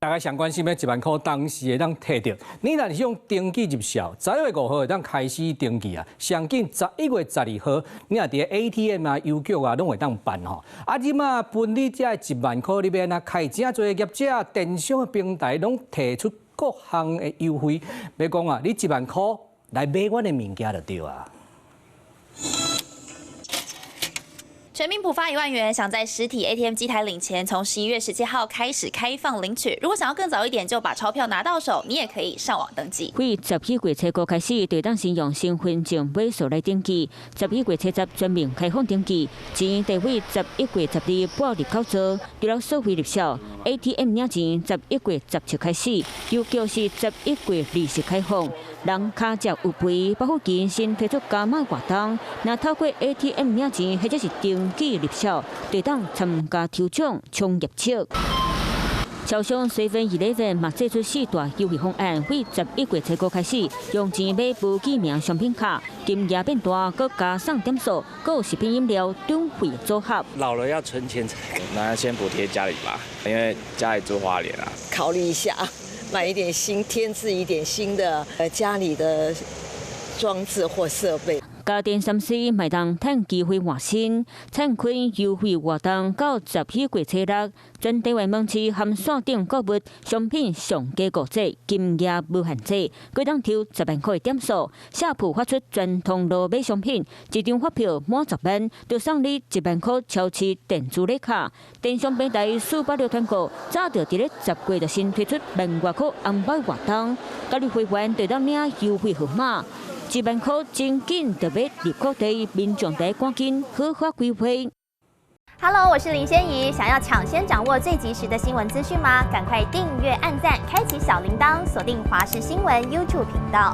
大家上關心的一萬箍當時會當提著，你若是用登記入數，11月5號會當開始登記啊，上緊11月12號，你若佇 ATM 啊、郵局啊，攏會當辦吼。啊，這馬分你這一萬箍，你欲按怎開？誠濟業者、電商的平台攏提出各項的優惠，欲講啊，你一萬箍來買阮的物件就對啊。全民普發1萬元，想在實體 ATM 機台領錢，從11月17號開始開放領取。如果想要更早一點就把鈔票拿到手，你也可以上網登記。對11月初五開始，就當先用身份證尾數來登記。11月初十全面開放登記，錢就會11月12撥入口座，除了數位入數 ATM 領錢，11月17開始，郵局是11月20開放。人跤跡有肥，北附近新推出加碼活動，若透過 ATM 領錢或者是登記入數，就當參加抽獎衝業績。超商 7-Eleven 嘛祭出四大優惠方案，對11月初五開始，用錢買無記名商品卡，金額變大，閣加送點數，閣有食品飲料轉費組合。老了要存錢才，那先補貼家裡吧，因為家裡住花蓮啊。考慮一下，買一點新，添置一點新的，家裡的裝置或設備。家電3C嘛會當趁機會換新，趁開優惠活動到11月初六，全台灣門市含線頂購物商品上加5折，金額無限制，閣當抽10萬塊點數。夏普發出全通路買商品，一張發票滿10萬，就送你1萬塊超市電子禮卡。電商平台486團購，早就佇咧10月就先推出萬外箍紅包活動，加入會員就當領優惠號碼。一萬箍真緊就欲入口袋，民眾得趕緊好好規劃。 Hello，我是林仙怡，想要搶先掌握最及時的新聞資訊嗎？趕快訂閱、按讚、開啟小鈴鐺，鎖定華視新聞 YouTube 頻道。